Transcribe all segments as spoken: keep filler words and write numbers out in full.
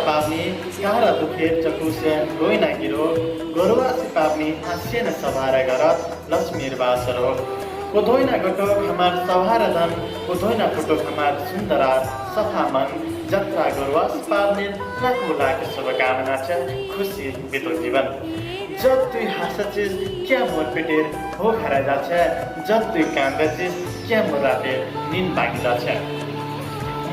पाबनि काहरा दुखेर चकुसे रोइना गिरो, गोरुवासी पाबनि आसियेन सभारा घरत लक्ष्मीर बास रो। कोधोइना गटोक हमार सभारा धन, कोधोइना फुटोक हमार सुन्दर आर सफा मन, जत्रा गोरुवासी पाबनिर लाखो लाख शुभकामना छ, खुशी बितो जीवन। जब तुइ हाँसछिस क्या मोर पेटेर भोक हराइ जाछ, जब तुइ कान्दछिस क्या मोर रातेर निन बाँकी जाछ।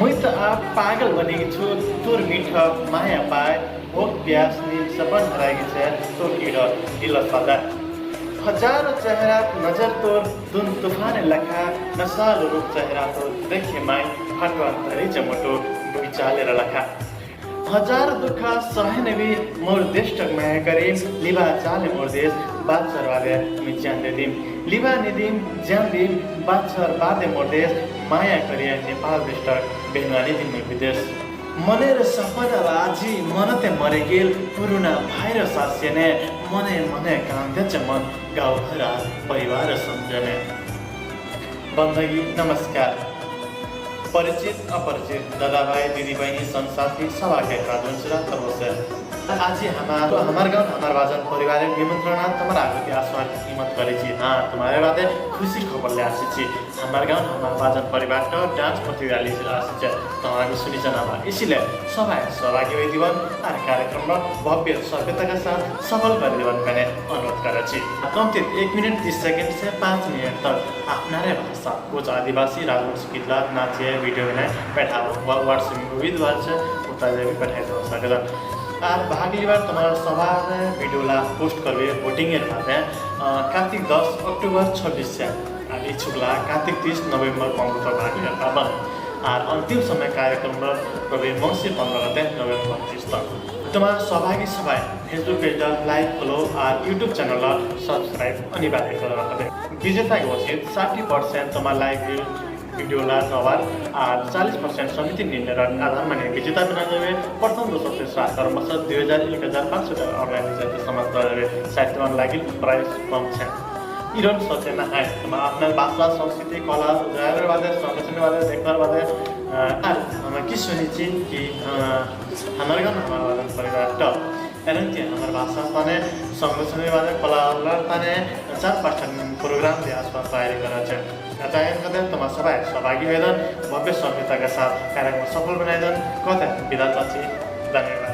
मुइ त आब पागल बनिगेछु तोर मिठ माया पाए, भोक प्यास निन सबन हराइगेछ तोर इडर दिल सदा। हजारो चेहरात नजर तोर दुन तुफान लखा, नसाल रूप चेहरा तोर देखे माई फाटवान धरी जमटो बुइचालेर लखा। हजार दुःख सहेन भी मोर देशटक माया करिम, लिबा चाले मोर देश, बाँचर बादे मुइ ज्यान देदिम। लिबा निदिम, ज्यान दिम, बाँचर बादे मोर देश, माया करिया नेपाल देशटक, बेहुना निदिम मुइ विदेश। मनेर सपना लाजी, मनते मरेगेल, पुरुना भाइरस आसियेने, मने मने कान्देछ मन, गाउँघर परिवार सम्झेने। बन्दगी नमस्कार। परिचित अपरिचित दादाभाइ दिदीबहिनी संगसाथी सभाके हार्दिक तर्फसे। आजी हमार, हमार गाउँ हमार बाजन परिवारर निमन्त्रणा तमर आगुति आस्वार हिम्मत करिछि। हाँ, तमर बादे खुशी खबर लया आसिछि। हमार गाउँ हमार बाजन परिवारट डान्स प्रतियोगिता लया आसिछि। तमर आगु सुनिछन बा। इसिले सभाए सहभागी होइदिबन आर कार्यक्रमर भव्य सभ्यताका साथ सफल करिदिबन कने अनुरोध करिछि। कम्तित एक मिनेट तीस सेकेन्डसे पाँच मिनेट तक आपनारे भाषा कोच आदिवासी राजवंशी गीतला नाचे भिडियो बनाए पठाबो। वा WhatsApp विधि बात से उतारे भी पठाए सकदन। आर भाग लिबार तमर सभार भिडियोला पोस्ट करबे भोटिङर बादे, अ, कार्तिक दस अक्टोबर छब्बिस से। आर इच्छुकला कार्तिक तीस नोभेम्बर पन्ध्र तक भाग लिया पाबन। आर अन्तिम समय कार्यक्रम रहबे मंसिर पन्ध्र गते नोभेम्बर तीस तक। तमर सहभागी सभाए Facebook page like, follow आर YouTube channel subscribe अनिवार्य करा राखबे। विजेता घोषित साठी percent तमर like भिडियोला कवर आर चालीस percent समिति निर्णय आधार माने विजेता बनाए देबे। प्रथम दोसर तेसरा क्रमशः दुई हजार, एक हजार पाँच सौ टका organizer के समझ देबे। साहित्य मन लागिल prize कम छे। इरन सोचे ना है, तमर आपनर भाषा, संस्कृति, कला, उजागर बादे, संरक्षण बादे, देखभाल बादे, अ, आर हम की सुनिछि कि, अ, हमार गाउँ हमार बाजन परिवार तो। एरंके हमार भाषा तने संरक्षण बादे, कला ताने चार पाँच ठन program दिया आसपास तैयारी करा छे। अतः एन कते तमर सभाए सहभागी होइदन, भव्य सभ्यता के साथ कार्यक्रम सफल बनाइदन, कते बिदा चाहछि। धन्यवाद।